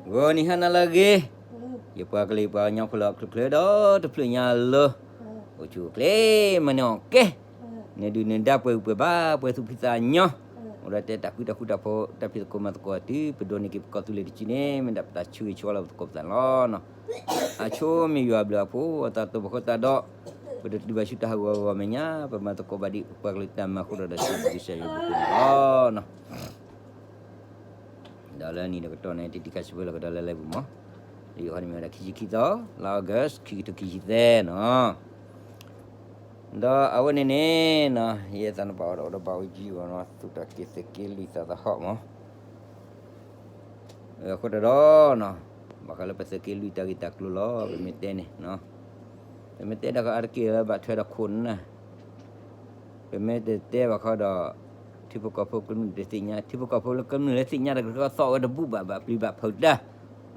ဂီၤနံၤဟါနၤလၢအဂ့ၤ, ယပှၤကလုာ်ပှၤကညီဖိလၢအအိၣ်ချုးချ့ဒီးတဖျၢၣ်ညါလၢ အိၣ်ဆူၣ်အိၣ်ချ့ မၤန့ၢ်အီၣ်ကဲ, နဒုၣ်နဒါပှဲၤဂံၢ်ပှဲၤဘါ ပှဲၤသူၣ်ဖှံသးညီ, အိၣ်ဒီးတဲတၢ်ဃူတၢ်ဖိး တၢ်ဖံးသကိးမၤသကိးတုၤ ပဒိးန့ၢ်က့ၤပကီၢ်သူလ့ၤတစုန့ၣ် မ့ၢ်ဒၣ်ပတၢ်ဆၢဂ့ၤဆၢဝါလၢပသကိးပသးန့ၣ်လီၤ. အဆိမ့ၢ်ယွၤအဘျုးအဖှိၣ် အတၢ်တိာ်ပဃၢၤတၢ်ဒီး ပတတုၤဘၣ်ဆူတၢ်ဟးဂီၤအဂီၢ်မဲာ်ညါ ပမၤသကိးဘၣ်ဒ်ပပှၤကလုာ်တၢ်မၤအဃိဒီး ဒီးစံးဘျုးကစၢ်ယွၤအဘျုးအဖှိၣ်န့ၣ်လီၤ. ဒီးလၢနံၤတကတီၢ်န့ၣ် တံၤတံၤခါဆၢဝဲလီၤကဒီးလၢလၢပူၤမး, လၢယိၤဟၣ်န့ၣ်မ့ၢ်ဝဲဒၣ်ခံဆံခံသီ လါအီကူး ခံကထိခံဆံသၢနီၤ. ဒီးအဝဲန့ၣ်န့ၣ်နီၤ ယဲသးနပာ်အီၤဒီးအိၣ်ဒီးဘၣ်ဝဲကံအီၤနီၤ သူၣ်တၢ်က့ၤသးက့ၤလွံၢ်သးသဟီၣ်မး အဃိတဒီးနီၤ ဘၣ်ဃးလၢပသုးက့လွံၢ်တၢ်ဂ့ၢ်တၢ်ကျိၤလီၤ ပမ့ၢ်တဲန့ၣ်နီၤ, ပမ့ၢ်တဲဒီးကအါတက့ၢ်လၢဘၣ်ထွဲဒီးခိၣ်နၢ် ပမ့ၢ်တတဲဘၣ်ဃီဒီး ထံဖိကီၢ်ဖိကမျၢၢ်တသ့ၣ်ညါ ထံဖိကီၢ်ဖိလၢကမျၢၢ်လၢသ့ၣ်ညါတၢ်ကရၢသီၣ်ဝဲတဘူၣ်ဘၣ်ဘၣ်ပျံၤဘၣ်ဖုးတၢ်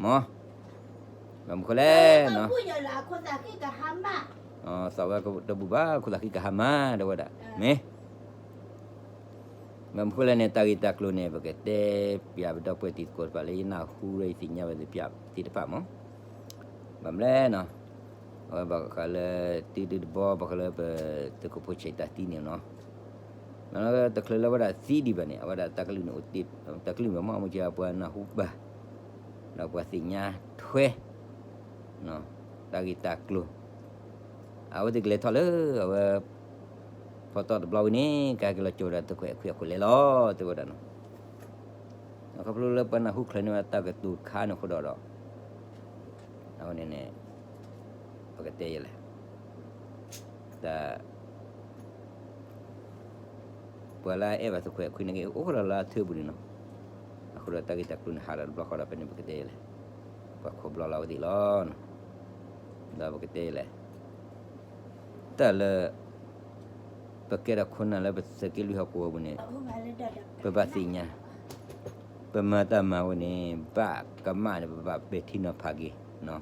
မး, ဘၣ်မနုၤဃိလဲၣ်နီၤ သီၣ်ဝဲတဘူၣ်ဘၣ် ခိၣ်သးဃံကဟါမၢ် ဒီးဝဲဒၣ် မ့ၢ် ဘၣ်မနုၤဃိလဲၣ်န့ၣ် တၢ်ဂ့ၢ်တၢ်ကျိၤန့ၣ် ပကတဲပျးပဒီပုၢ်ဝဲၢ်တံၤသကိးတဖၣ်လၢယနၢ်ဟူဒီးယသ့ၣ်ညါဘၣ်သ့ၣ်တဖၣ်မး, ဘၣ်မနုၤလဲၣ်နီၤ အဝဲဘၣ်ဃးလၢ တုၤဒုတဘီ ဘၣ်ဃးလၢပသုးခိၣ်ဖိဆဲးတၢ်သံန့ၣ်နီၤ, တချုးလၢဝဲဒၣ်သံဒံးဘၣ်န့ၣ် အဝဲဒၣ်တၢ်ကလုၢ်န့ၣ်အိၣ်တ့ၢ် တၢ်ကလုၢ်မ့ၢ်မ့ၢ်မ့ၢ်ကပှၤနၢ်ဟူဘၣ် ဒီးပှၤသ့ၣ်ညါထွဲ တၢ်ဂ့ၢ်တၢ်ကျိၤ အဝဲသ့ၣ်ကလဲၤထီၣ်လၢ အဝဲ ဖီတီတဘျီဝဲန့ၣ် ကဟဲက့ၤလီၤကၠိၤဝဲဒၣ်သုးခိၣ်အဲၣ်ခွံအခိၣ်လဲၤလီၤ တဲဝဲဒၣ်နီၤ, ခီဖျိလၢပှၤနၢ်ဟူချုးန့ၢ်ဝဲတၢ်ကတိၤတခါန့ၣ်အဃိဒီးဒီး အဝဲန့ၣ်န့ၣ် ပကတဲယဲလဲၣ် တၢ် ပှၤလၢအအဲၣ်ဘၣ်သုးခိၣ်အဲၣ်ခွံန့ၣ်က့ၤ အိၣ်ဃုာ်ဒီးလၢအထၢပူၤန့ၣ်နီၤ, အဃိဒီးတၢ်ဂ့ၢ်တၢ်ကျိၤန့ၣ် ဟးဒီးတဘျီဃီဒီး ဖဲန့ၣ်ပကတဲယဲလဲၣ်, ပှၤခိးဘျီလီၤအဝဲသ့ၣ်လီၤ, ဒီးပကတဲယဲလဲၣ်, တၢ်လၢ ပကဲထီၣ်ခိၣ်နၢ်လၢပသုးက့လွံၢ်ဟီၣ်ကဝီၤပူၤန့ၣ် ပဘၣ်သ့ၣ်ညါ, ပမၤတၢ်မၤဝဲန့ၣ် ဘၣ်ကမၣ်န့ၣ် ပဘၣ်ပဲာ်ထံနီၤဖးက့ၤ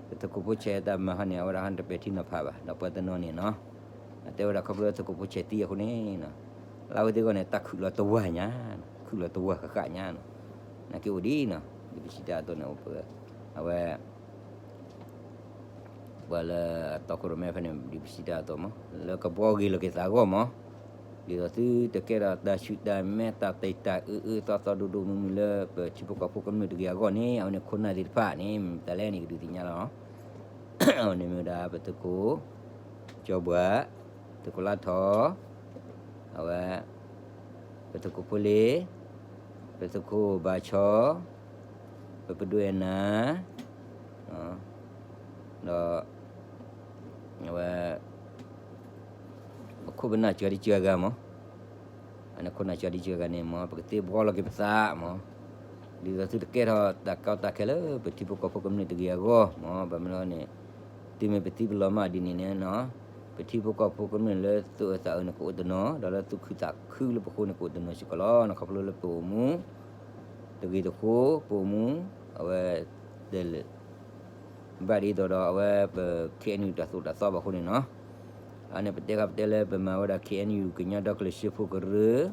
ပသုးခိၣ်ဖိဆဲးတၢ်မၤဟီန့ၣ် အဝဲဒၣ်ဟီန့ၣ်တပဲာ်ထံနီၤဖးဘၣ် ဒီးပှၤတနီၤန့ၣ်နီၤ, အတဲဝဲဒၣ်ခီဖျိသုးခိၣ်ဖိဆဲးသံအဃိန့ၣ် လၢအဝဲသ့ၣ်အဂီၢ်န့ၣ် တၢ်ခုၣ်လီၤတဝၢ်ညါ, ခုၣ်လီၤတဝၢ်ဃၣ်ဃၣ်ညါနီၤ, နာ်က့အိၣ်ဒံးနီၤ ဒ်ပစံးတၢ်အသိးန့ၣ် အဝဲ ပှၤလၢအတီခိၣ်ရိၣ်မဲဖဲန့ၣ် ဒ်ပစံးတၢ်အသိးမး လၢကဘှီဂ့ၤလီၤက့ၤသးအဂီၢ်မး, ဒ်သိးသုတကဲထီၣ်တၢ်ဆူၣ်တၢ်မဲတၢ်တ့ၢ်တၢ်အၢအၢသီသီဒိၣ်ဒိၣ်မုၢ်မုၢ်လၢပထံဖိကီၢ်ဖိကမျၢၢ်တဂ့ၤအဂီၢ်န့ၣ် အဝဲန့ၣ်ခိၣ်နၢ်သ့ၣ်တဖၣ်န့ၣ် မ့ၢ်တၢ်လဲၣ်န့ၣ်ကဒုးသ့ၣ်ညါလီၤ, အဝဲန့ၣ်မ့ၢ်ဝဲဒၣ်ပသုးခိၣ် ကၠီဘှး, သုးခိၣ်လါထီၣ်, အဝဲ ပသုးခိၣ်ဖိလ့, ပသုးခိၣ်ဘၣ်ဆီ, ပပဒိၣ်အဲၣ်နၤ, ဒီး အဝဲ ပခိၣ်ပနၢ်စှၤဒံစှၤဂၤမး, အန့ၣ်ခိၣ်နၢ်စှၤဒံစှၤဂၤန့ၣ်မး ပကသ့ဘှီလီၤက့ၤပသးမး, ဒ်သိးသုတကဲထီၣ်တၢ်ကီတၢ်ခဲလၢပထံဖိကီၢ်ဖိကမျၢၢ်တဂ့ၤအဂီၢ်မး, ဘၣ်မနုၤန့ၣ် တုၤမ့ၢ်ပသံပလီၤမၢ်ဒ်န့ၣ်န့ၣ်နီၤ, ပထံဖိကီၢ်ဖိကမျၢၢ်လၢသူၣ်အၢသးအၢန့ၣ်ကအိၣ်တနီၤ, ဒီးလၢသူၣ်ခုသးခုလၢပဃိန့ၣ်ကအိၣ်တနီၤစ့ၢ်ကီးလီၤ. ခီဖျိလၢပအိၣ်မူ တဂ့ၤတဃိ ပအိၣ်မူ အဝဲ တလၢာ် ဘၣ်ဒ်သိးဒီးအဝဲပ ခ့ၣ်အဲၣ်ယူၣ် တၢ်သိၣ်တၢ်သီဘၣ်အဃိန့ၣ်နီၤ, အန့ၣ်ပတဲခါပတဲလၢပမၤဝဲဒၣ် ခ့ၣ်အဲၣ်ယူၣ် ကညီဒီကလုာ်စၢဖှိၣ်ကရၢ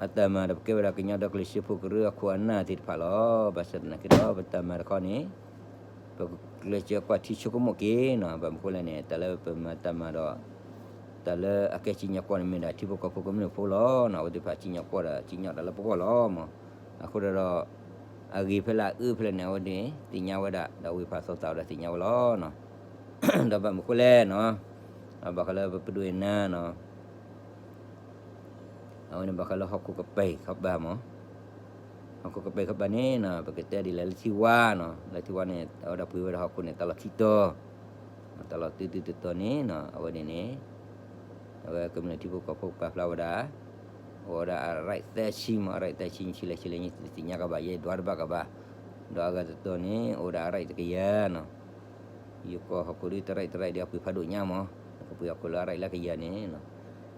အတၢ်မၤဒီးပကဲဝဲဒၣ်ကညီဒီကလုာ်စၢဖှိၣ်ကရၢအခိၣ်အနၢ်သ့ၣ်တဖၣ်လီၤ. ဘၣ်ဆၣ်သနာ်က့ဒီးပတၢ်မၤတခီန့ၣ် ပကျဲးစၢးကွၢ်ထံဆိကမိၣ်က့ၤနီၤ, ဘၣ်မနုၤဃိလဲၣ်န့ၣ် တၢ်လၢပမၤတၢ်မၤဒီး တၢ်လၢအကဲစံၣ်ညီၣ်ကွီၢ်န့ၣ်မ့ၢ်ဒၣ်ထံဖိကီၢ်ဖိကမျၢၢ်ဖိလီၤ. အဝဲသ့ၣ်တဖၣ်စံၣ်ညီၣ်ကွီၢ်ဒီး စံၣ်ညီၣ်တၢ်လၢပဂီၢ်လီၤမး, အဃိဒီး အဂ့ၤဖဲလဲၣ်အအၢဖဲလဲၣ်န့ၣ် အဝဲသ့ၣ်သ့ၣ်ညါဝဲဒၣ် ဒီးဝ့ၢ်ဖးသီသးဝဲဒၣ်သ့ၣ်ညါဝဲလီၤ. ဒီးဘၣ်မနုၤဃိလဲၣ်နီၤ, ဘၣ်ဃးလၢပပဒိၣ်အ့ၣ်နၤနီၤ အဝဲန့ၣ်ဘၣ်ဃးလၢဟီၣ်ခိၣ်ကပၤခီပၤမး, ဟီၣ်ခိၣ်ကပၤခီပၤန့ၣ်နီၤ ပကတဲဒ်လဲၣ်လၢထံဝါနီၤ, လၢထံဝါန့ၣ် အဝဲဒၣ်ပှ့ၤဝဲဒၣ်ဟီၣ်ခိၣ်န့ၣ် တၢ်လီၢ်ခံတီၤ, တၢ်လီၢ်တုၤတုၤတီၤတီၤန့ၣ်နီၤ အဝဲန့ၣ်န့ၣ် အဝဲကမျၢၢ်ထံဖိကီၢ်ဖိကပာ်ဖျါဝဲဒၣ်, အဝဲဒၣ်အရၢၣ်သၢဆံမး, အရၢၣ်သၢဆံ ဆံလဲၣ်ဆံလဲၣ် ယသ့ၣ်ညါကဘၣ် ယဲဒွးတဘၣ်ကဘၣ်, ဒီးအဂၤတတီၤန့ၣ် အိၣ်ဝဲဒၣ်အရၢၣ်တကယၤနီၤ ယကီၢ်ဟီၣ်ခိၣ်ဒ်တရၢၣ်တရၢၣ်ဒီးအပှ့ၤဖးဒိၣ်ညါမး, ပကပှ့ၤဟီၣ်ခိၣ်လၢအရၢၣ်လၢကယၤန့ၣ်,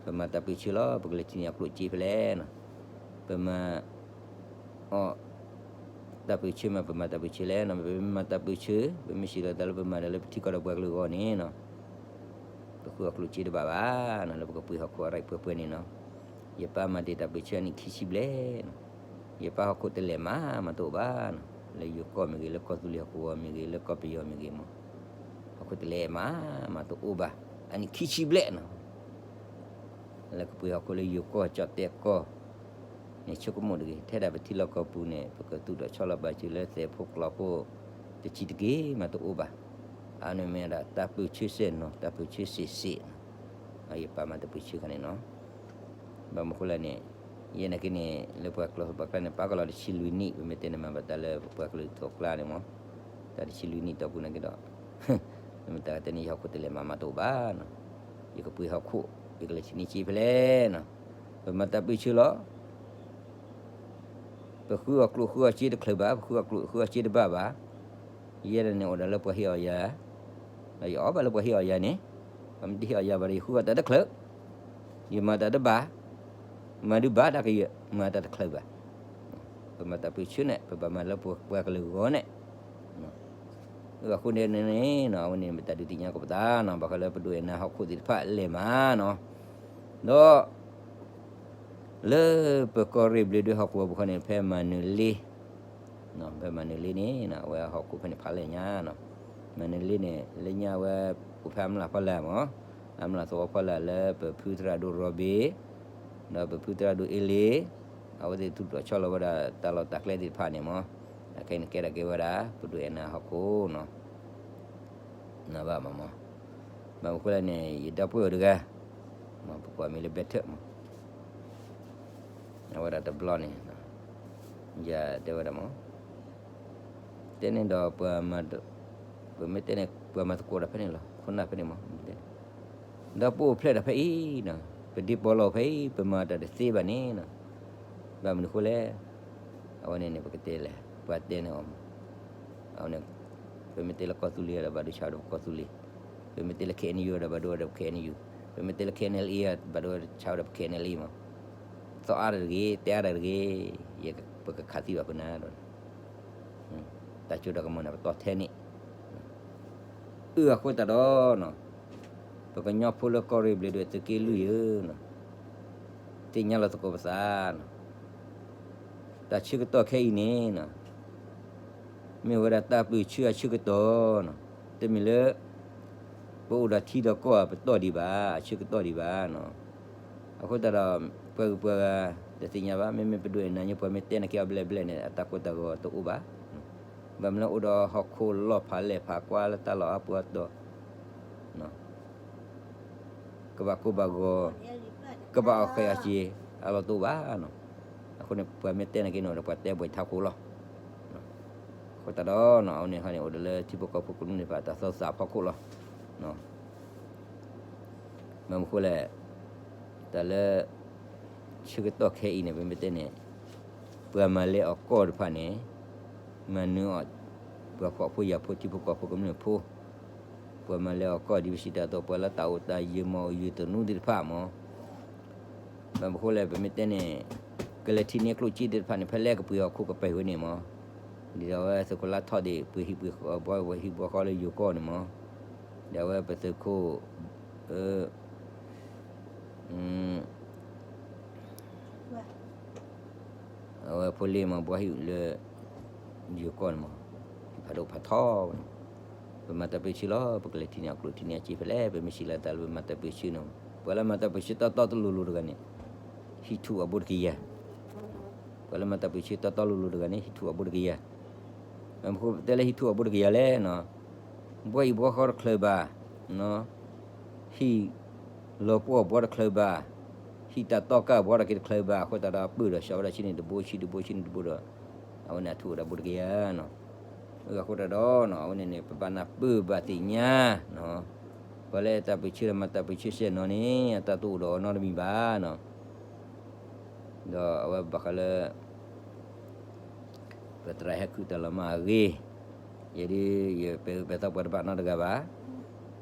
ပမၤတၢ်ပၢဆှၢလီၤ, ပကလဲၤထံၣ်န့ၢ်အကျိၣ်စ့ဖဲလဲၣ်နီၤ, ပမၤ အီၣ် တၢ်ပၢဆှၢမး ပမၤတၢ်ပၢဆှၢလဲၣ်နီၤ, ပမၤတၢ်ပၢဆှၢ ပမ့ၢ်စံးဒီးတၢ်လၢပမၤတၢ်လၢပထံကီၢ်ဒီးပှၤကလုာ်အဂီၢ်န့ၣ်နီၤ, ပဃုအကျိၣ်စ့တဘၣ်ဘၣ်နီၤ, လၢပကပှ့ၤဟီၣ်ခိၣ်အရၢၣ်ပှဲၤပှဲၤန့ၣ်နီၤ, ယပၢ်မၤတ့ၢ်တၢ်ပၢဆှၢအနံၣ်ခံဆံဘျဲၣ်နီၤ ယပၢ်ဟီၣ်ခိၣ်တလဲၤမၤမၤတအိၣ်ဘၣ်နီၤ, လၢယိၤကီၢ်မ့ၢ်ဂ့ၤ, လၢကီၢ်သူလ့ၤဟီၣ်ကဝီၤမ့ၢ်ဂ့ၤ, လၢကီၢ်ပယီၤမ့ၢ်ဂ့ၤမး, ဟီၣ်ခိၣ်တလဲၤမၤမၤတအိၣ်ဘၣ်, အနံၣ်ခံဆံဘျဲၣ်နီၤ, လၢကပှ့ၤဟီၣ်ခိၣ်လၢယိၤကီၢ်ကၠီၣ်တဲၣ်ကီၢ် န့ၣ်ဆိကမိၣ်တဂ့ၤ, ထဲဒၣ်ပထံလီၢ်ကီၢ်ပူၤန့ၣ် ပကသူၣ်ထီၣ်ဆီလီၤပာ်စၢၤလၢသဲးဖိကျီဖိ တဆံးတက့ၢ်မးတအိၣ်ဘၣ်, အန့ၣ်မ့ၢ်ဒၣ်တၢ်ပၢဆှၢစဲၣ်နီၤ, တၢ်ပၢဆှၢစ့ၢ်စ့ၢ်နီၤ, ယပၢ်မၤတၢ်ပၢဆှၢခါန့ၣ်နီၤ, ဘၣ်မနုၤဃိလဲၣ်န့ၣ်, ယဲနာ်က့န့ၣ် လၢပှၤကျိာ်ပှၤကျါန့ၣ် ပာ်ကီၤလီၤတဆံလွံၢ်နံၣ်, ပမ့ၢ်တဲန့ၣ်မၤဘၣ်တၢ်လၢပပှၤကလုာ်အထူအကျါန့ၣ်မး, တၢ်တဆံလွံၢ်နံၣ်တီၢ်ပူၤနာ်က့ဒီး မ့ၢ်တၢ်တဲန့ၣ် ယဟီၣ်ခိၣ်တလဲၤမၤမၤတအိၣ်ဘၣ်နီၤ, ယကပှ့ၤဟီၣ်ခိၣ် ယကလဲၤထံၣ်န့ၢ်စ့ဖဲလဲၣ်နီၤ, ပမၤတၢ်ပၢဆှၢလီၤ, ပဃုအီၣ်ကျိၣ်ဃုအီၣ်စ့တချုးဘၣ်, ပဃုအီၣ်ကျိၣ်ဃုအီၣ်စ့တဘၣ်ဘၣ်, ယဲဒၣ်န့ၣ်အိၣ်ဒီးလၢပှၤဟ့ၣ်အီၣ်ယၤ, ဒီးယအီၣ်ဘၣ်လၢပှၤဟ့ၣ်အီၣ်ယၤန့ၣ်, ပမ့ၢ်တဟ့ၣ်အီၣ်ယၤဘၣ်ဒီး ယဃုအီၣ်တၢ်တချုး, ယမၤတၢ်တဘၣ်, မၤဒုးဘၣ်တၢ်ကယဲၢ် မၤတၢ်တချုးဘၣ်, ပမၤတၢ်ပၢဆှၢန့ၣ် ပဘၣ်မၤလၢပပှၤကလုာ်အဂီၢ်န့ၣ်, အဃိန့ၣ်န့ၣ် အဝဲန့ၣ်မ့ၢ်တၢ်ဒုးသ့ၣ်ညါကီးပသးနီၤ, ဘၣ်ဃးလၢပဒိၣ်အဲၣ်နၤဟီၣ်ခိၣ်သ့ၣ်တဖၣ်လဲၤမၤနီၤ, ဒီး လၢပကီၢ်ရ့ၣ်ဘျ့းဒွဲၣ်ဟီၣ်ကဝီၤပူၤခီန့ၣ် ဖဲမၤနၢၤလ့, ဖဲမၤနၢၤလ့န့ၣ် အဝဲဟီၣ်ခိၣ်ဖဲန့ၣ်ဖးလဲၢ်ညါနီၤ, မၤနၢၤလ့န့ၣ် လၢညါဝဲ အိၣ်ဖဲအမျၢ်ဖီလာ်မး, အမျၢ်သဝီဖီလာ်လၢပဖုသရၣ်ဒိၣ်ရီဘ့ၣ်, ဒီးပဖုသရၣ်ဒိၣ်အ့လ့ၣ်, အဝဲသ့ၣ်သူၣ်ထီၣ်ဆီလီၤဝဲဒၣ်တၢ်လီၢ်တၢ်ကျဲသ့ၣ်တဖၣ်န့ၣ်မး, အခဲအံၤန့ၣ်ကဲဒၣ်က့ၤဝဲဒၣ် ပဒိၣ်အဲၣ်နၤဟီၣ်ခိၣ်နီၤ နဘၣ်မးမး, ဘၣ်မနုၤဃိလဲၣ်န့ၣ် ယဒီပုၢ်ဝဲၢ်တဂၤ, ပကွၢ်မံၤလၢ Better မး, အဝဲဒၣ်တဘျီန့ၣ်, ယတဲဝဲဒၣ်မး, တဲန့ၣ်ဒီး ပမ့ၢ်တဲန့ၣ် ပှၤမၤသကိးတၢ်ဖဲန့ၣ်လီၤ, ခိၣ်နၢ်ဖဲန့ၣ်မး, ဒီးပအိၣ်ဖျဲၣ်တၢ်ဖဲအံၤနီၤ, ပဒ့ပီလီၤဖဲအံၤ ပမၤတၢ်တသ့ဘၣ်န့ၣ်နီၤ, ဘၣ်မနုၤဃိလဲၣ်, အဝဲန့ၣ်န့ၣ် ပကတဲလဲၣ် ပှၤတဲန့ၣ်အီၤမး, အဝဲန့ၣ် ပမ့ၢ်တဲလၢကီၢ်သူလ့ၤဒီး ဘၣ်ဒိဆါဒီးကီၢ်သူလ့ၤ, ပမ့ၢ်တဲလၢ KNU ဒီး ဘၣ်ဒိဒီး KNU, ပမ့ၢ်တဲလၢ KNLA ဘၣ်ဒိဆါဒီး KNLA မး, သီၣ်အါတၢ်တဂ့ၤ, တဲအါတၢ်တဂ့ၤ, ယပကခးသံဘၣ်ပနၤဒီး တၢ်စိတၢ်ကမီၤန့ၣ် ပတီၢ်ထဲန့ၣ်, အုၣ်အဃိသတးဒီးနီၤ, ပကညီဖိလၢကီၢ်ရ့ၣ်ဘျ့းဒွဲၣ်သုးက့လွံၢ်ဧၢနီၤ, သ့ၣ်ညါလီၤသကိးပသးနီၤ, တၢ်ဆၢကတီၢ်ခဲအံၤန့ၣ်နီၤ, မ့ၢ်ဝဲဒၣ်တၢ်ပၢဆှၢအဆၢကတီၢ်နီၤ, တမ့ၢ်လၢ ပအိၣ်ဒီးထံဒီးကီၢ်အပတီၢ်ဒံးဘၣ်, အဆၢကတီၢ်ဒံးဘၣ်နီၤ, အဃိသတးဒီး ပှၤဂုၤပှၤဂၤတသ့ၣ်ညါဘၣ်, မ့မ့ၢ်ပဒိၣ်အဲၣ်နၤညါ ပှၤမ့ၢ်တဲနၤက့ၤအီၤဘျဲၣ်ဘျဲၣ်န့ၣ် အတၢ်ကိၢ်တၢ်ဂီၤတအိၣ်ဘၣ်, ဘၣ်မနုၤလၢအိၣ်ဒီးဟီၣ်ခိၣ်လီၢ်ဖးလဲၢ်ဖးကွၢ်လၢတၢ်လီၢ်အါပူၤအတီၢ် ကဘၣ်ကိၢ်ဘၣ်ဂီၤ, ကဘၣ်အီၣ်ဃဲးအီၣ်စ့ၤ အလီၢ်တအိၣ်ဘၣ်နီၤ, အဃိန့ၣ် ပှၤမ့ၢ်တဲနၤက့ၤန့ၣ်ဒီး ပှၤတဲဘှံးထးခိၣ်လီၤ, အဃိသတးဒီးနီၤ အဝဲန့ၣ်ဟီန့ၣ် အိၣ်ဒီးလၢထံဖိကီၢ်ဖိကမျၢၢ်တဖၣ်တၢ်သီသးဖီခိၣ်လီၤ, ဘၣ်မနုၤဃိလဲၣ်, တၢ်လၢ ဆၢကတီၢ်ခဲအံၤန့ၣ် ပမ့ၢ်တဲန့ၣ်, ပှၤမၤလဲအီၣ်ကီၢ်တဖၣ်န့ၣ်, မၤနၢၤအီၣ် ပှၤဖှီၣ်ဖိယာ်ဖိထံဖိကီၢ်ဖိကမျၢၢ်ဖိ, ပှၤမၤလဲအီၣ်ကီၢ်ဒ်ပစံးတၢ်အသိး ပှၤလၢတၢ်အိၣ်တၢ်ယၢၤမ့ၢ်အိၣ်ယၢၤတနူသ့ၣ်တဖၣ်မး, ဘၣ်မနုၤဃိလဲၣ် ပမ့ၢ်တဲန့ၣ်, ကလဲၤထံၣ်န့ၢ်ကျိၣ်စ့သ့ၣ်တဖၣ်န့ၣ် ဖဲလဲၣ်ကပှ့ၤဟီၣ်ခိၣ်ကပၤဝဲန့ၣ်မး, ဒ်သိးအဝဲသုးခိၣ်လါထီၣ်ဒံး ပှ့ၤဟံၣ်ပှ့ၤဃီဘှီ ပှ့ၤဟံၣ်ဘှီဃီလၢယိၤကီၢ်န့ၣ်မး, ဒီးအဝဲပသုးခိၣ် အဝဲဖိလ့ၣ်မး ဘှီဟံၣ်လၢ ယိၤကီၢ်န့ၣ်မး, ဟံၣ်ဖးဒိၣ်ဖးထီဝဲန့ၣ်, ပမၤတၢ်ပၢဆှၢလီၤ ပကလဲၤထံၣ်န့ၢ်အကျိၣ်ထံၣ်န့ၢ်အစ့ဖဲလဲၣ် ပမ့ၢ်စံးလီၤတၢ်လၢပမၤတၢ်ပၢဆှၢန့ၣ်, ပှၤလၢမၤတၢ်ပၢဆှၢတီတီတလိၤလိၤတဂၤန့ၣ်, ဟံၣ်ထူၣ်အဘူးတကယၤ ပှၤလၢမၤတၢ်ပၢဆှၢတီတီလိၤလိၤတဂၤန့ၣ် ဟံၣ်ထူၣ်အဘူးတကယၤ, မ့ၢ်ပတဲလၢဟံၣ်ထူၣ်အဘူးတကယၤလဲၣ်နီၤ, ဘှီဟံၣ်ဘှီဃီတချုးဘၣ်, ဟံၣ်လီၤပှီၢ်ဘှီတချုးဘၣ်, ဟံၣ်တၢ်တီကၢ်ဘှီတက့ၤတချုးဘၣ် အဃိသတးဒီး ပၢၢ်ဒီးဆှီဝဲဒၣ်ဆံန့ၣ်တဘိဆံတဘိဆံန့ၣ်တဘိဒီး, အဝဲန့ၣ်အထူၣ်အိၣ်ဒီးဘူးတကယၤနီၤ, အဃိသတးဒီးနီၤ အဝဲန့ၣ်န့ၣ် ပဘၣ်နၢ်ပၢၢ်ဘၣ်သ့ၣ်ညါ, ပှၤလၢတၢ်ပၢဆှၢဒီးမၤတၢ်ပၢဆှၢစဲၣ်နီၤန့ၣ် အတၢ်တအိၣ်ဒီးအီၤနီတမံၤဘၣ်နီၤ ဒီးအဝဲဘၣ်ဃးလၢ ပသရၣ်ဟဲခုၣ်တၢ်လီၤမၢ်အဂ့ၢ်, ယဲဒၣ် ယပဲာ်ပဲာ်သီပှၤတဘၣ်နီတဂၤဘၣ်,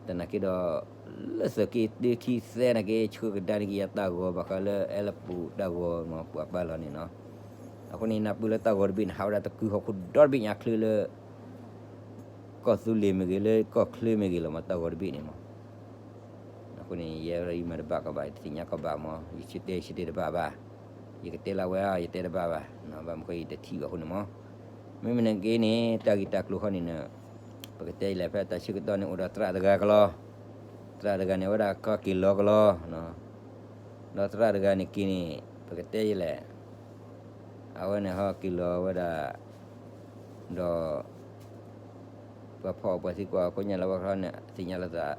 သနာ်က့ဒီး လၢသုးက့တၢခံသၢနာ်က့ ဆှၢကဒါန့ၢ်က့ၤယၤတၢ်ဂီၤ ဘၣ်ဃးလၢအဲလပူၤတၢ်ဂီၤမ့ၢ်ပှၤပာ်လီၤန့ၣ်နီၤ, အဃိန့ၣ် နၢ်ပၢၢ်လၢတၢ်ဂီၤတဘ့ၣ်န့ၣ် ဟးဝဲဒၣ်တကုဟီၣ်ခိၣ်ဒီတဘ့ၣ်ညါချုလၢ ကီၢ်သူလ့ၤမ့ၢ်ဂ့ၤ လၢကီၢ်ချၢမ့ၢ်ဂ့ၤလီၤမး တၢ်ဂီၤတဘ့ၣ်န့ၣ်မး, အဃိန့ၣ် ယဲယမၤတဘၣ်ကဘၣ် ယတသ့ၣ်ညါကဘၣ်မး ယဆၢတဲဆၢတဲတဘၣ်ဘၣ်, ယကတဲလၢဝဲ ယတဲတဘၣ်ဘၣ်, ဘၣ်မနုၤဃိယတထံၣ်ဘၣ်အဃိန့ၣ်မး. မ့မ့ၢ်နာ်က့န့ၣ် တၢ်ဂ့ၢ်တၢ်ကျိၤဃီန့ၣ် ပကတဲလဲၣ် ဖဲတၢ်ဆၢကတီၢ်န့ၣ် အိၣ်ဒီးသရၣ်တဂၤကလီၤ. သရၣ်တဂၤန့ၣ် အဝဲဒၣ်ကီၢ်က့ၤလီၤကလီၤ, ဒီးသရၣ်တဂၤန့ၣ်က့ၤန့ၣ် ပကတဲယလဲၣ်, အဝဲန့ၣ်ဟီက့ၤလီၤဝဲဒၣ် ဒီး ပှၤဖီၣ်အီၤပှၤသံကွၢ်အီၤကိးညါလၢအဝဲခီန့ၣ် သ့ၣ်ညါလီၤသး,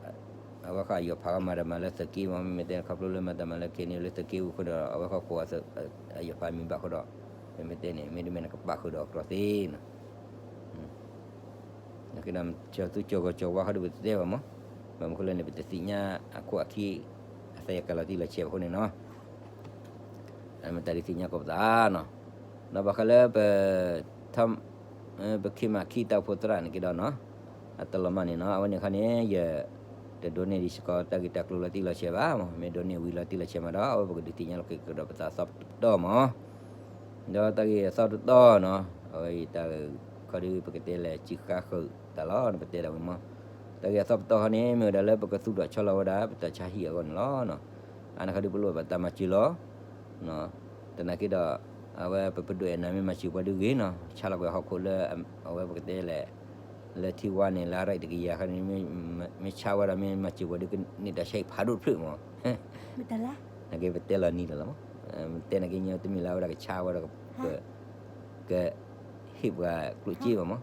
အဝဲခီအယီၤဖးကီမၤတၢ်မၤလၢသုးက့မး, မ့မ့ၢ်တဲခီဖျိလၢမၤတၢ်မၤလၢ ခ့ၣ်အဲၣ်ယူၣ် လၢသုးက့အူအဃိဒီး အဝဲခီကိးအယီၤဖးမံၤဘၣ်အဃိဒီး မ့မ့ၢ်တဲန့ၣ် မ့တမ့ၢ်န့ၣ်ကပာ်ဃုာ်ဒီးအကျိၤသ့နီၤ. ကဲဒီး ကၠီၤသူကၠီၤဂီၤကၠီၤဝါဃီဒီးပတတဲဘၣ်မး, ဘၣ်မနုၤဃိလဲၣ်န့ၣ် ပတသ့ၣ်ညါအခိၣ်အခံ အသးယကလီၤတံၢ်လီၤဆဲးဘၣ်အဃိန့ၣ်နီၤ. မ့ၢ်တၢ်ဒုးသ့ၣ်ညါကိးပသးနီၤ. ဒီးဘၣ်ဃးလၢပ ပခ့မးခံတၢ်အိၣ်ဖှိၣ်သရၣ်န့ၣ်က့ဒီးနီၤ, အတလီၤမၢ်န့ၣ်နီၤ, အဝဲန့ၣ်ခါန့ၣ် ယတဒိးန့ၢ်ဒံးစ့ၢ်ကီးတၢ်ဂ့ၢ်တၢ်ကျိၤလီၤတံၢ်လီၤဆဲးဘၣ်, မ့ၢ်ဒိးန့ၢ်ဝံၤလီၤတံၢ်လီၤဆဲးမးဒီး အဝဲပကဒုးသ့ၣ်ညါလီၤက့ၤကဒီးပသးသီပတီၢ်မး. ဒီးတၢ်ဂ့ၢ်အသီတတီၢ်နီၤ, အဝဲအံၤတၢ်ခီဒုးပကတဲလဲၤစံးဃါဃုာ်တၢ်လီၤ, ပတဲဒၣ်ဝံၤမး. တၢ်ဂ့ၢ်အသီပတီၢ်ခီန့ၣ် မ့ၢ်ဝဲဒၣ်လၢပကသူၣ်ထီၣ်ဆီလီၤဝဲဒၣ် ပတၢ်ဆါဟံၣ်အဂီၢ်န့ၣ်လီၤ. အန့ၣ်ခီဒုးပလိၣ်ဘၣ်တၢ်မၤစၢၤလီၤ. သနာ်က့ဒီး အဝဲပပဒိၣ်အဲၣ်နၤမ့ၢ်မၤစၢၤပှၤဒုးဂ့ၤနီၤ, ဆါလီၤကွံာ်ဟီၣ်ခိၣ်လၢ အဝဲပကတဲလဲၣ် လၢထံဝါန့ၣ် လၢအရၢၣ်တကယၤခါန့ၣ် မ့ၢ်ဆါဝဲဒီးမ့ၢ်မၤစၢၤပှၤဒုးကန့ၢ်တၢ်ဆါဟံၣ်ဖးဒိၣ်တဖျၢၣ်မး. နာ်က့ပတဲလီၤနံၤလီၤလီၤမး, တဲနာ်က့ညီတမ့ၢ်လၢအဝဲဒၣ်ကဆါဝဲဒီး ကဟ့ၣ်ပှၤကျိၣ်စ့ဘၣ်မး.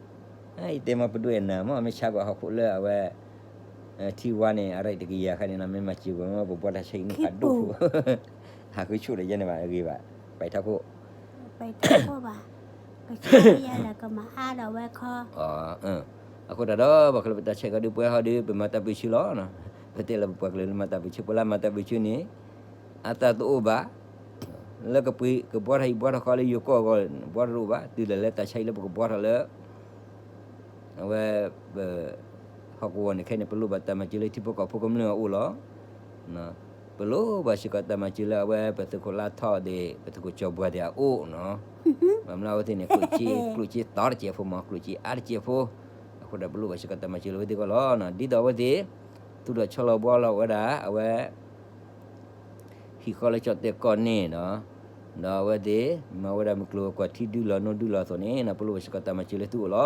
ယတဲမ့ၢ်ပဒိၣ်အဲၣ်နၤမး မ့ၢ်ဆါကွံာ်ဟီၣ်ခိၣ်လၢအဝဲ ထံဝါန့ၣ် အရၢၣ်တကယၤခါန့ၣ်နီၤ မ့ၢ်မၤစၢၤပှၤမ့ၢ်ပဘှီတၢ်ဆါဟံၣ်န့ၣ်ဖးဒိၣ်, ဟးဃုဆိၣ်ဒီးယဲန့ၣ်ဘၣ်အဂ့ၤဘၣ်, ပာ်ထီၣ်ခိၣ် ပာ်ထီၣ်ခိၣ်ဘၣ်ကဆါယဲလၢကမၤအါဒီးဝဲခီ. အဃိတၢ်ဒီး ဘၣ်ဃးလၢပတၢ်ဆဲးကီးဒုးပှဲၤဟီဒုး ပမၤတၢ်ပၢဆှၢလီၤ. ပတဲလၢပပှၤကလုာ်လၢမၤတၢ်ပၢဆှၢ ပှၤလၢမၤတၢ်ပၢဆှၢန့ၣ် အသးတအိၣ်ဘၣ် လၢကပှ့ၤကဘှီထီၣ်ဟံၣ်ဘှီထီၣ်ဃီလၢယိၤကီၢ်အဂီၢ် ဘှီထီၣ်တအိၣ်ဘၣ်, တုၤလၢလၢတၢ်ဆါဟံၣ်လၢပကဘှီထီၣ်လၢ အဝဲ ပ ဟီၣ်ကဝီၤန့ၣ်ခဲအံၤန့ၣ် ပလိၣ်ဘၣ်တၢ်မၤစၢၤလၢထံဖိကီၢ်ဖိကမျၢၢ်အအိၣ်လီၤ. ပလိၣ်ဘၣ်စ့ၢ်ကီးတၢ်မၤစၢၤလၢအဝဲပသုးခိၣ်လါထီၣ်ဒၣ် ပသုးခိၣ်ကၠီၤဘှါဒၣ်အအိၣ်နီၤ. ဘၣ်မနုၤအဝဲသ့ၣ်န့ၣ် ကျိၣ်စ့ ကျိၣ်စ့တီတစဲးဖိမး ကျိၣ်စ့အါတစဲးဖိ, အဃိဒီးပလိၣ်ဘၣ်စ့ၢ်ကီးတၢ်မၤစၢၤလၢအဝဲသ့ၣ်အဂီၢ်လီၤ. ဒ်သိးအဝဲသ့ၣ် သူၣ်ထီၣ်ဆီလီၤဘှီလီၤဝဲဒၣ် အဝဲ ဟံၣ်ဃီလၢကၠီၣ်တဲၣ်ကီၢ်န့ၣ်ဒီး ဒီးအဝဲသ့ၣ် မၤဝဲဒၣ်မုၢ်ကျိၤဝဲၤကွာ်ထံဒုလီၤနိဒုလီၤအသိးန့ၣ် ပလိၣ်ဘၣ်စ့ၢ်ကီးတၢ်မၤစၢၤလၢသုအိၣ်လီၤ.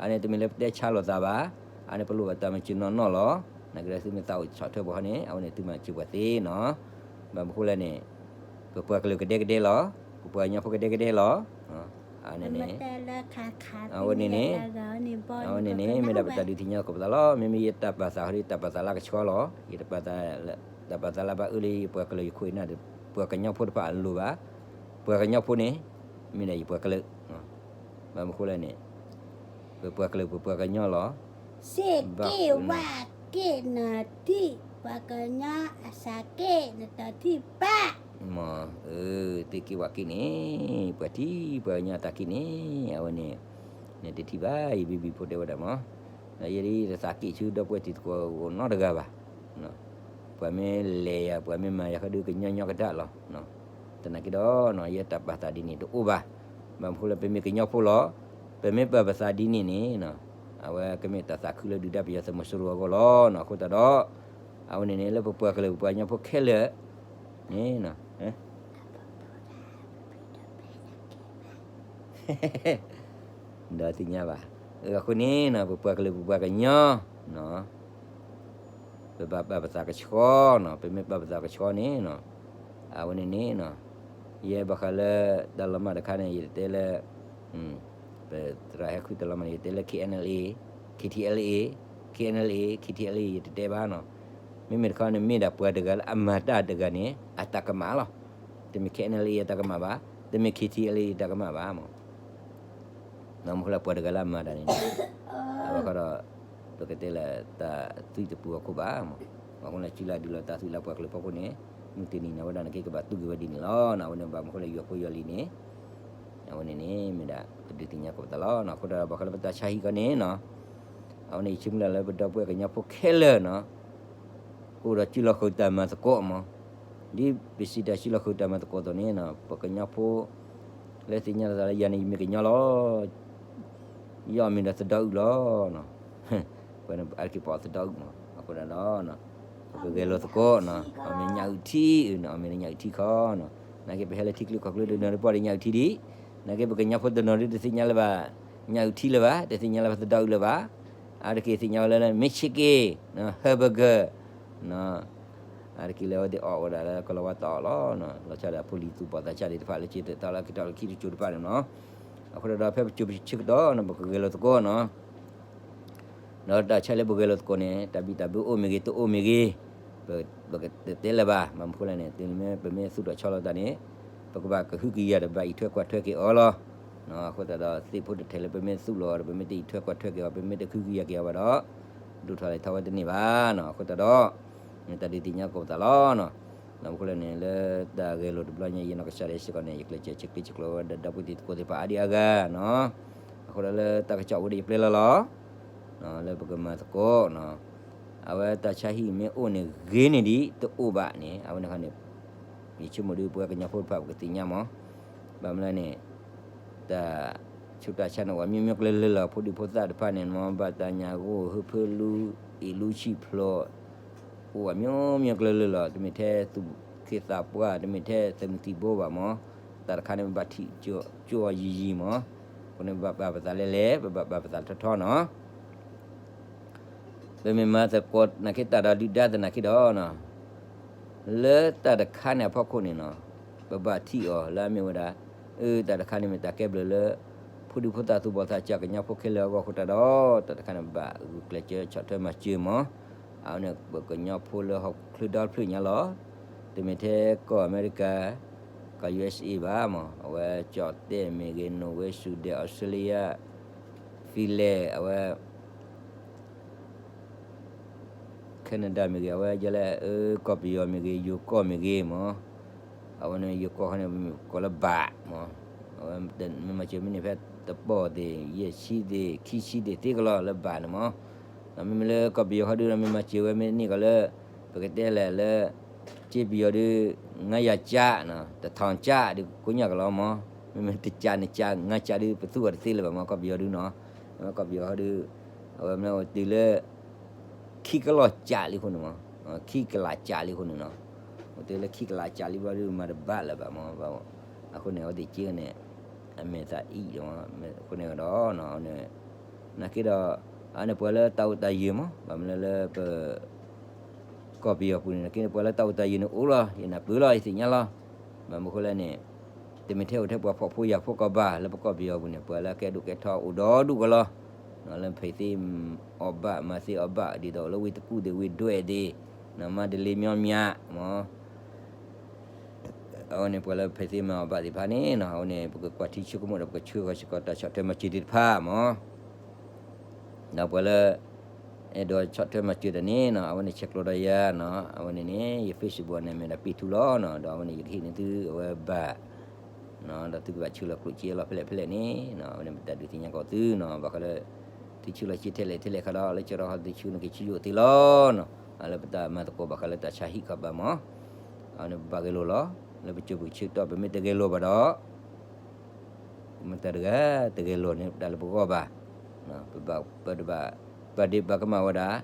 အန့ၣ်တမ့ၢ်လၢပတဲဆါလိာ်သးဘၣ်, အန့ၣ်ပလိၣ်ဘၣ်တၢ်မၤစၢၤနီၢ်နီၢ်လီၤ. နာ်က့ဒီးသုမ့ၢ်သးအိၣ်ဆီၣ်ထွဲပှၤဃီန့ၣ် အဝဲန့ၣ်သုမၤစၢၤပှၤသ့နီၤ. ဘၣ်မနုၤဃိလဲၣ်န့ၣ် ပပှၤကလုာ်ကဒဲကဒဲလီၤ, ပပှၤကညီဖိကဒဲကဒဲလီၤ. အန့ၣ်န့ၣ် အဝဲန့ၣ်န့ၣ် အဝဲန့ၣ်န့ၣ် မ့ၢ်ဒၣ်ပတၢ်ဒုးသ့ၣ်ညါကိးပသးလီၤ. မ့မ့ၢ်ယတၢ်ပာ်သးဃီဒီး တၢ်ပာ်သးလၢကဆှီလီၤ. ယတပာ်သး တၢ်ပာ်သးလၢဘၣ်အၢလၢယပှၤကလုာ်ယခိၣ်ယနၢ်ဒီး ပှၤကညီဖိတဖၣ်အလိၣ်ဘၣ်. ပှၤကညီဖိန့ၣ် မ့ၢ်ဒၣ်ယပှၤကလုာ်, ဘၣ်မနုၤဃိလဲၣ်န့ၣ် ပပှၤကလုာ်ပပှၤကညီလီၤ. စ့ၢ်က့ၢ်ဝါ က့ၢ်နတံၢ် ပှၤကညီအသးက့ၢ်နတထံၣ်ဘၣ်. မ့ၢ် အၢ သ့ၣ်က့ၢ်ဝါက့ၢ်န့ၣ် ပှၤထံၣ်ပှၤကညီအသးက့ၢ်န့ၣ် အဝဲန့ၣ် နတထံၣ်ဘၣ် ယဘံၣ်ဘံၣ်ဖိတဲဝဲဒၣ်မး. ယဲဒၣ်ယတသးက့ၢ်ဆူဒီပုၢ်ဝဲၢ်တံၤသကိးအိၣ်နီတဂၤဘၣ်. ပှၤမ့ၢ်လဲၤယၤ ပှၤမ့ၢ်မၤယၤဃီဒီးကညီညီကဒၣ်လီၤ. သနာ်က့ဒီး ယတၢ်ပာ်သးဒ်န့ၣ်တအိၣ်ဘၣ်. ဘၣ်မနုၤဃိလၢပမ့ၢ်ကညီဖိလီၤ. ပမ့ၢ်ပာ်ပသးဒ်န့ၣ်န့ၣ် အဝဲကမ့ၢ်တၢ်သးခုလၢဒုၣ်ဒါပယီၤသုးမီၤစိရိၤအဂီၢ်လီၤ. အဃိသတးဒီး အဝဲန့ၣ်န့ၣ် လၢပပှၤကလုာ်ပပှၤကညီဖိခဲလၢာ်န့ၣ် ဒီးသ့ၣ်ညါဘၣ်. အဃိန့ၣ် ပပှၤကလုာ်ပပှၤကညီ ပဘၣ်ပာ်ပသးကဆှီနီၤ, ပမ့ၢ်ပာ်ပသးကဆှီန့ၣ်နီၤ, အဝဲန့ၣ်န့ၣ်နီၤ, ယဲဘၣ်ဃးလၢတၢ်လီၤမၢ်တခါန့ၣ် ယတတဲလၢ ပသရၣ်ဟဲဃုတၢ်လီၤမၢ်န့ၣ် ယတဲလၢ K N L A, K T L A, K N L A, K T L A ယတတဲဘၣ်နီၤ. မ့မ့ၢ်တခီန့ၣ် မ့ၢ်ဒၣ်ပှၤတဂၤလၢအမၤတၢ်တဂၤန့ၣ် အတၢ်ကမၣ်လီၤ. တမ့ၢ် K N L A အတၢ်ကမၣ်ဘၣ်, တမ့ၢ် K T L A အတၢ်ကမၣ်ဘၣ်မး. ဘၣ်မနုၤဃိလၢပှၤတဂၤလၢအမၤတၢ်န့ၣ်န့ၣ် အဝဲဃီဒီး ပကတဲလၢတၢ်သွံၣ်တပူၤအခိၣ်ဘၣ်မး. ဘၣ်မနုၤဃိလၢစုလၢဒုးလီၤတၢ်သွံၣ်လၢပှၤကလုာ်ဖီခိၣ်န့ၣ် မုၢ်တနံၤန့ၣ် အဝဲဒၣ်န့ၣ်က့ၤကဘၣ်သူၣ်ဂ့ၤဝဲဒ်န့ၣ်လီၤ. အဝဲန့ၣ်ဘၣ်မနုၤဃိလၢယွၤဖိယွၤလံၤန့ၣ် အဝဲန့ၣ်န့ၣ် မ့ၢ်ဒၣ်ပဒုးသ့ၣ်ညါကိးပသးလီၤ. အဃိဒီးဘၣ်ဃးလၢပတၢ်ဆါဟံၣ်ခီန့ၣ်နီၤ, အဝဲန့ၣ်ယဆိကမိၣ်လၢပဒီပုၢ်ဝဲၢ်ကညီဖိခဲလၢာ်နီၤ ကအိၣ်ဒီးစုလီၢ်ဃုာ်တၢ်မၤသကိးမး. ဒ်ပစံးတၢ်စုလီၢ်ဃုာ်တၢ်မၤသကိးအသိးန့ၣ်နီၤ ပှၤကညီဖိ လၢသ့ၣ်ညါလီၤသးလၢယၤန့ၣ် ယမ့ၢ်ကညီလီၤ. ယအီၣ်မ့ၤဒီးသဒီအုးလီၤ. ပှၤန့ၣ်အါတက့ၢ်ပအီၣ်သဒီအုးမး. အဃိဒီး ပကဂဲၤလိာ်သကိးနီၤ အီၣ်မ့ၤညၣ်အုးထံအုးနီၤ အီၣ်မ့ၤညၣ်အုးထံခီနီၤ နာ်က့ပဟဲလၢထံချၢကီၢ်ချၢတနီၤဒုးပီၣ်ဒီးညၣ်အုၣ်ထံဒံး, နာ်က့ပကညီဖိတနီၤဒုးတသ့ၣ်ညါလၢၤဘၣ် ညၣ်အုၣ်ထံလၢၤဘၣ်, တသ့ၣ်ညါလၢၤဘၣ်သဒီအုၣ်လၢၤဘၣ်, အါတက့ၢ်သ့ၣ်ညါဝဲလၢ Michigan, hamburger, အါတက့ၢ်လၢအဝဲသ့ၣ်အီၣ်ဝဲဒၣ်လၢကလီၤဝါသးအီၣ်လီၤ, လီၤဆီဒၣ်ဖိလံၤသူၣ်ဘီၣ်သးစၢ်သ့ၣ်တဖၣ်လၢက့ၤသီလၢကတီၢ်လၢခံတစိၤတဖၣ်န့ၣ်လီၤ. အဃိဒီးဖဲပစိၤပဆၢကတီၢ်န့ၣ် ပကဂဲၤလိာ်သကိးနီၤ ဒီးတၢ်ဆါလၢပဂဲၤလိာ်သကိးန့ၣ် တၢ်ဘံၣ်တၢ်ဘၢအိၣ်မ့ၢ်ဂ့ၤ တအိၣ်မ့ၢ်ဂ့ၤ, ပကတဲလၢၤဘၣ်, ဘၣ်မနုၤဃိလဲၣ်န့ၣ် တုၤမ့ၢ် ပမ့ၢ်သူၣ်ထီၣ်ဆီလီၤသးန့ၣ် ပကဘၣ်ကဟုကယာ်ဒီးဘၣ်အံးထွဲကွၢ်ထွဲက့ၤအီၤလီၤ. အဃိသတးဒီးသ့ၣ်ဖိတထဲလၢပမ့ၢ်သူၣ်လီၤဒီး ပမ့ၢ်တအံးထွဲကွၢ်ထွဲက့ၤအီၤ ပမ့ၢ်တကဟုကယာ်က့ၤအီၤဘၣ်ဒီး ဒိၣ်ထီၣ်လဲၤထီၣ်ဝဲတန့ၢ်ဘၣ်နီၤ. အဃိသတးဒီး မ့ၢ်တၢ်ဒုးသ့ၣ်ညါကိးပသးလီၤနီၤ. ဘၣ်မနုၤဃိလဲၣ်န့ၣ် လၢတၢ်ဂဲၤလိာ်တဘျီညါအံၤ နီၢ်ကစၢ်ဒၣ်စ့ၢ်ကီးန့ၣ် ယကျဲးစၢးဆဲးကျိးဆဲးကျၢဝဲဒၣ်ဒီပုၢ်ဝဲၢ်သ့ၣ်တဖၣ်အါဒံအါဂၤနီၤ. အဃိဒီးလၢတၢ်ကစီၣ်အိၣ်ဒီးယပျဲလီၤလီၤ လၢပကမၤသကိးနီၤ. အဝဲတၢ်ဆါဟံၣ်မ့ၢ်အိၣ်န့ၣ်ဂ့ၤန့ၢ်ဒံး တအိၣ်ဘၣ်န့ၣ် အဝဲန့ၣ်ခီန့ၣ် ယဆိကမိၣ်ဒုးပဝဲကညီဖိတဖၣ်ပကသ့ၣ်ညါမး, ဘၣ်မနုၤလဲၣ်န့ၣ် တၢ်ဆူးတၢ်ဆါန့ၣ် အိၣ်ဝဲမံၤမံၤကျၢၤလၢလီၤ ဖိဒံဖိသၣ်တဖၣ်န့ၣ်မး ဘၣ်တၢ်ညၣ်ဂိၢ် ဟုဖၢလူ အ့ၣ်လူဆံၣ်ဖျိး အိၣ်ဝဲမံၤမံၤကျၢၤလၢလီၤ တမ့ၢ်ထဲသူၣ်က့သးပှၢ် တမ့ၢ်ထဲသုးမုၢ်သံၣ်ဘိဘၣ်မး, တၢ်တခါန့ၣ် ပဘၣ်ထံၣ်ကၠိအီၤယံၤယံၤမး, အဃိန့ၣ်ပဘၣ်ပာ်ပသးလဲၣ်လဲၣ် ပဘၣ်ပာ်ပသးထီထီနီၤ. ပမ့ၢ်မၤသကိးသနာ်က့တၢ်ဒီးဒုၣ်ဒါသနာ်က့ဒီး လၢတၢ်တခါန့ၣ်အဖီခိၣ်န့ၣ်နီၤ ပဘၣ်ထံၣ်အီၤလၢအမ့ၢ်ဝဲဒၣ် အၢ တၢ်တခါန့ၣ်မ့ၢ်တၢ်ကဲဘျုးလၢ ဖိဒံဖိသၣ်သူၣ်ဘီၣ်သးစၢ်ကညီဖိခဲလၢာ်အဂီၢ်အဃိသတးဒီး တၢ်တခါန့ၣ်ဘၣ်ဂုာ်ကျဲးစၢးဆီၣ်ထွဲမၤစၢၤမး, အဝဲန့ၣ်ပကညီဖိလၢဟီၣ်ခိၣ်ချၢဒီတဖျၢၣ်ညါလီၤ. တမ့ၢ်ထဲကီၢ်အမဲရကၤ ကီၢ် ယူႇအၢၣ်စ်အ့ ဘၣ်မး အဝဲကၠီၣ်တဲၣ်မ့ၢ်ဂ့ၤ နိၣ်ဝ့ စူဒဲၣ် အီစထြ့လယါ ဖံလဲၣ် အဝဲ Canada မ့ၢ်ဂ့ၤ အဝဲယဲလဲၣ် အၢ ကီၢ်ပယီၤမ့ၢ်ဂ့ၤ ယိၤကီၢ်မ့ၢ်ဂ့ၤမး, အဝဲန့ၣ်ယိၤကီၢ်ခီန့ၣ် ကိးလၢဘၣ်မး, အဝဲမ့ၢ်မၤစၢၤမ့ၢ်န့ၢ်ဖဲတပီၢ်သ့ၣ် ယဲၢ်ဆံသ့ၣ် ခံဆံသ့ၣ်သ့ကလီၤလၢဘၣ်န့ၣ်မး, မ့မ့ၢ်လၢကီၢ်ပယီၤခီဒုး မ့ၢ်မၤစၢၤဝဲမ့ၢ်န့ၢ်ကီးလၢ ပကတဲလဲၣ်လၢ စ့ပယီၤဒုး ငါးရာကျပ် တထောင်ကျပ် ဒုးကိညၢ်ကလီၤမး, မ့မ့ၢ်တကျပ်န့ၣ်ကျပ် ငါးကျပ် ဒုး ပသူအီၤတသ့လၢၤဘၣ်မး ကီၢ်ပယီၤဒုးနီၤ, ကီၢ်ပယီၤခီဒုး အဝဲမ့ၢ်အိၣ်တုၤလၢ ခံကလီၢ်ကျပ်လံအဃိန့ၣ်မး, ခံကလးကျပ်လံအဃိန့ၣ်နီၤ, အိၣ်တုၤလၢခံကလးကျပ်လံဘျီဒုး မၤတဘၣ်လၢၤဘၣ်မး, အဃိန့ၣ် အဝဲသ့ၣ်က့န့ၣ် အမဲာ်သးအံၣ်လီၤမး, အဃိန့ၣ်ဒီး နာ်က့ဒီး အန့ၣ်ပှၤလၢတၢ်အိၣ်တၢ်ယၢၤမး, ဘၣ်မနုၤလၢပ ကီၢ်ပယီၤပူၤန့ၣ် နာ်က့န့ၣ် ပှၤလၢတၢ်အိၣ်တၢ်ယၢၤန့ၣ်အိၣ်လီၤ, ယနၢ်ပၢၢ်လီၤ ယသ့ၣ်ညါလီၤ, ဘၣ်မနုၤအဃိလဲၣ်န့ၣ် တမ့ၢ်ထဲအိၣ်ထဲပှၤဖှီၣ်ဖိယာ်ဖိကီးဘၣ် လၢပကီၢ်ပယီၤပူၤန့ၣ် ပှၤလၢကဲဒိၣ်ကဲထီအိၣ်ဒီဒူၣ်ကီးလီၤ, လၢဖံးသ့အီၣ်ဘၣ်မၤသ့အီၣ်ဘၣ် ဒ်သိးလၢဝ့ၢ်တကူၣ်သ့ၣ် ဝ့ၢ်ဒွဲၣ်သ့ၣ်, မၤတလ့မညီမး မး အဝဲန့ၣ်ပှၤလၢဖံးသ့မၤအီၣ်ဘၣ်သ့ၣ်တဖၣ်န့ၣ်နီၤ အဝဲန့ၣ် ပကကွၢ်ထံဆိကမိၣ်ဒီး ပကဆှၢဃီၤစ့ၢ်ကီးတၢ်ဆီၣ်ထွဲမၤစၢၤသ့ၣ်တဖၣ်မး, ဒီးပှၤလၢ အဲၣ်ဒိးဆီၣ်ထွဲမၤစၢၤတၢ်န့ၣ်နီၤ အဝဲန့ၣ်ဆဲးကျိးဒီးယၤနီၤ အဝဲန့ၣ်န့ၣ် ယ Facebook န့ၣ်မ့ၢ်ဒၣ် ပ့ၢ်ထူလီၤနီၤ ဒီးအဝဲန့ၣ် ယကဟ့ၣ်န့ၢ်သုအဝဲဘၣ် ဒီးသုကဘၣ်ဆှၢလီၤကျိၣ်စ့လီၤဖဲလဲၣ်ဖဲလဲၣ်န့ၣ် အဝဲန့ၣ်ပတၢ်ဒုးသ့ၣ်ညါကီးသုနီၤ ဘၣ်ဃးလၢ သုဆှၢလီၤစ့ထဲလဲၣ်ထဲလဲၣ်ခါဒီး လၢကၠီထီၣ်ခီသုဆှၢန့ၣ်က့ၤဆှၢယိၣ်သ့လီၤနီၤ လၢပတၢ်မၤသကိးဘၣ်ဃးလၢတၢ်ဆါဟံၣ်ခီဘၣ်မး အဝဲန့ၣ်ပဘၣ်ဂဲၤလိာ်လီၤ လၢပစိၤပကဆၢကတီၢ် ပမ့ၢ်တဂဲၤလိာ်ဘၣ်ဒီး မတၤတဂၤတဂဲၤလိာ်န့ၣ် ပတၢ်လၢပဂီၢ်ဘၣ်, ပဘၣ်ပတဘၣ် ပာ်ဒ့ၣ်ပာ်ကမၣ်ဝဲဒၣ်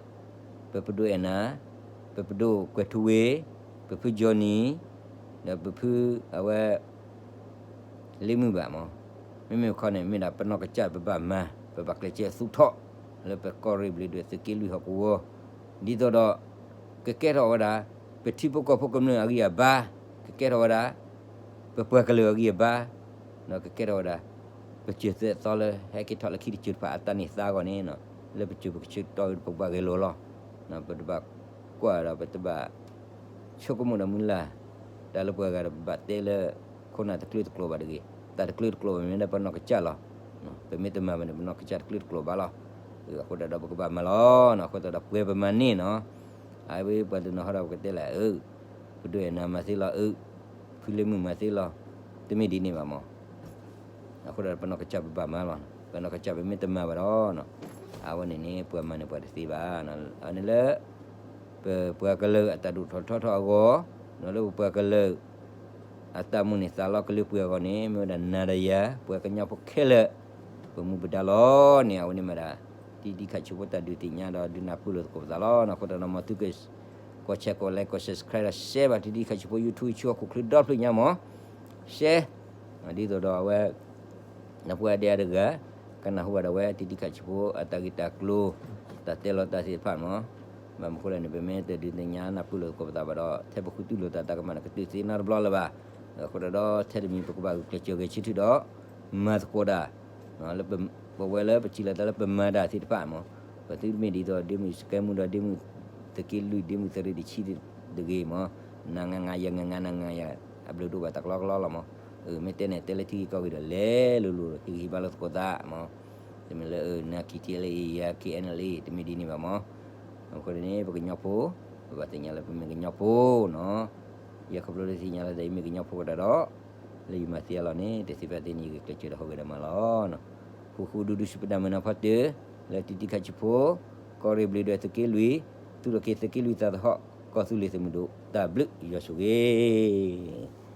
ပပဒိၣ်အဲၣ်နၤ, ပပဒိၣ်ကွဲၤထူဝ့ၣ်, ပဖုကၠီနံၤ, ဒီးပဖုအဝဲ လ့မုၢ်ဘၣ်မး, မ့မ့ၢ်ခီန့ၣ် မ့ၢ်ဒၣ်ပနီၢ်ကစၢ်ပဘၣ်မၤ ပဘၣ်ကျဲးစၢးသူၣ်ထီၣ် လၢပကီၢ်ရ့ၣ်ဘျ့းဒွဲၣ်သုးက့လွံၢ်ဟီၣ်ကဝီၤ, ဒ်သိးဒီး ကကဲထီၣ်ဝဲဒၣ် ပထံဖိကီၢ်ဖိကမျၢၢ်အဂံၢ်အဘါ, ကကဲထီၣ်ဝဲဒၣ် ပပှၤကလုာ်အဂံၢ်အဘါ, ဒီးကကဲထီၣ်ဝဲဒၣ် ပစၢၤသၢသီလၢဟဲက့ၤထီၣ်လၢခံတစၢၤတဖၣ်အတၢ်န့ၢ်သါအဂီၢ်န့ၣ်, လၢပစၢၤပကဆၢကတီၢ်ပကဘၣ်ဂဲၤလိာ်လီၤ, ပတဘၣ်ကွၢ်ဒီးပတဘၣ် ဆိကမိၣ်ဒီးမုၢ်လၢ်, တၢ်လၢပှၤဂၤဒီးပဘၣ်တဲလၢ ခိၣ်နၢ်တကျၢၤတကျိၤဘၣ်တဂ့ၤ, တၢ်တကျၢၤတကျိၤဘၣ်မ့ၢ်ဒၣ်ပနီၢ်ကစၢ်လီၤ, ပမ့ၢ်တမၤဘၣ်န့ၣ် ပနီၢ်ကစၢ်တကျၢၤတကျိၤဘၣ်လီၤ, အဃိသတးဒီးပကဘၣ်မၤလီၤ, အဃိသတးဒီးပှဲၤပမၤန့ၣ်နီၤ, အဝဲပှၤတနီၤဟီဒီးပကတဲလၢ အၢ ပဒိၣ်အဲၣ်နၤမၤသ့လီၤအၢ, ဖုလ့မုၢ်မၤသ့လီၤ, တမ့ၢ်ဒ်န့ၣ်ဘၣ်မး အဃိဒီးပနီၢ်ကစၢ်ပဘၣ်မၤလီၤ, ပနီၢ်ကစၢ်ပမ့ၢ်တမၤဘၣ်ဒီး အဝဲန့ၣ်န့ၣ် ပှၤမၤန့ၢ်ပှၤတသ့ဘၣ်, အန့ၣ်လၢ ပပှၤကလုာ်အတၢ်ဒိၣ်ထီၣ်ထီထီၣ်အဂီၢ်, ဒီးလၢပပှၤကလုာ် အတၢ်မိၣ်န့ၢ်သးလီကလၢပှဲၤအဂီၢ်န့ၣ် မ့ၢ်ဝဲဒၣ်နၤဒီးယၤ ပှၤကညီဖိခဲလၢာ် ပမူပဒါလီၤန့ၣ် အဝဲန့ၣ်မ့ၢ်ဒၣ် တံဒံခးဆူဖိတၢ်ဒုးသ့ၣ်ညါဒီးဒုးနၢ်ပၢၢ်လိာ်သကိးပသးလီၤ, အဃိသတးဒီးမ်သုက ကွၢ် share ကွၢ် like ကွၢ် subscribe ဒီး share ဘၣ်တံဒံခးဆူဖိ YouTube ဆူဟီၣ်ခိၣ်ချၢဒီဖျၢၣ်ညါမး share ဒ်သိးဒီးအဝဲ နဖိအဒဲအတဂၤ ကနၢ်ဟူဘၣ်ဒီးဝဲ တံတံခးဆံးဖိ အတၢ်ဂ့ၢ်တၢ်ကျိၤ တၢ်တဲလီၤတၢ်သ့ၣ်တဖၣ်မး. ဘၣ်မနုၤဃိလဲၣ်န့ၣ် ပမ့ၢ်တဒုးသ့ၣ်ညါနၢ်ပၢၢ်လိာ်သကိးပသးဘၣ်ဒီး ထဲပဃုတူၢ်လိာ်တၢ်တၢ်ကမၣ်န့ၣ် ကတုၤသ့နီတဘျီလၢၤဘၣ်. အဃိဒီး ထဲတမံၤပကဘၣ်ဂုာ်ကျဲးစၢးဂဲၤဆၢထၢၣ်ဒီး မၤသကိးတၢ် ပဝဲလၢပစံးလီၤသးလၢပမၤတၢ်သ့ၣ်တဖၣ်မး, ပသုတမ့ၢ်ဒ်သိး ဒ့မုၣ်စကဲမူဒီး ဒ့မုၣ်သုးက့လွံၢ် ဒ့မုၣ်သုးရ့ၣ်တဆံတဂ့ၤမး, နၤငါငါ ယၤငါငါ နၤငါယၤ, အဘျုးဒိၣ်ဘၣ်တၢ်ကလီကလီလီၤမး. မ့ၢ်တဲန့ၣ် တဲလၢထံဂ့ၢ်ကီၢ်ဂ့ၢ်ဒီး လဲၤလိၤလိၤ ဟ့ၣ်ဂံၢ်ဟ့ၣ်ဘါလိာ်သကိးသးမး, တမ့ၢ်လၢ နၤ KTLA ယၤ KNLA တမ့ၢ်ဒ်န့ၣ်ဘၣ်မး. အဃိန့ၣ် ပကညီဖိ ပဘၣ်သ့ၣ်ညါလၢပမ့ၢ်ကညီဖိနီၤ. ယဲခီဖျိလၢသ့ၣ်ညါလီၤသး ယမ့ၢ်ကညီဖိကတၢၢ်ဒီး လၢယမၤသ့အလီၢ်န့ၣ် တသ့ဖဲသ့န့ၣ် ယဂဲၤကျဲးစၢးဒီးဟူးဂဲၤဒီးမၤလီၤ. ဃူဃူဒူဒူစံးပတၢ်မုာ်နီၤဖီတၢၢ် လၢတံတံခးဆံးဖိ ကီၢ်ရ့ၣ်ဘျ့းဒွဲၣ်သုးက့လွံၢ် သူၣ်ထီၣ်က့ၤသုးက့လွံၢ်သးသဟီၣ် ကီၢ်သူလ့ၤသုးမုၢ်ဒိၣ် တၢ်ဘျုးယွၤဆိၣ်ဂ့ၤ